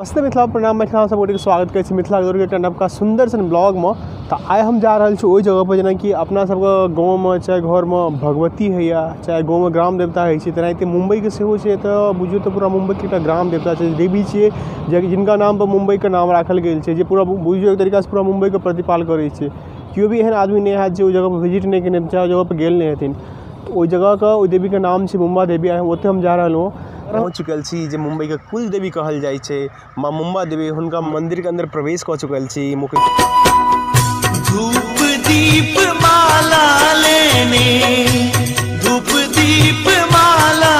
नमस्ते मिथिला, प्रणाम मिथिला, सब गोटेके स्वागत करै छी मिथिला के एकटा नवका सुन्दर सन ब्लॉगमे। तऽ आइ हम जा रहल छी ओहि जगहपर, जेनाकि अपना सबके गाँवमे चाहे घरमे भगवती होइए, चाहे गाँवमे ग्राम देवता होइ छै, तेनाहिते मुम्बइके सेहो छै। तऽ बुझियौ तऽ पूरा मुम्बइके एकटा ग्राम देवता छै, देवी छियै जे जिनका नामपर मुम्बइके नाम राखल गेल छै, जे पूरा बुझियौ एक तरीकासँ पूरा मुम्बइके प्रतिपाल करै छै। केओ भी एहन आदमी नहि हैत जे ओहि जगहपर विजिट नहि केने, चाहे ओहि जगहपर गेल नहि हेथिन। तऽ ओहि जगहके, ओहि देवीके नाम छै मुम्बा देवी। आइ ओतऽ हम जा रहलहुँ। पहुँच चुकल छी जे मुम्बइके कुल देवी कहल जाइ छै, माँ मुम्बा देवी, हुनका मन्दिरके अन्दर प्रवेश कऽ चुकल छी। मुख्य धूप दीप माला लेने, धूप दीप माला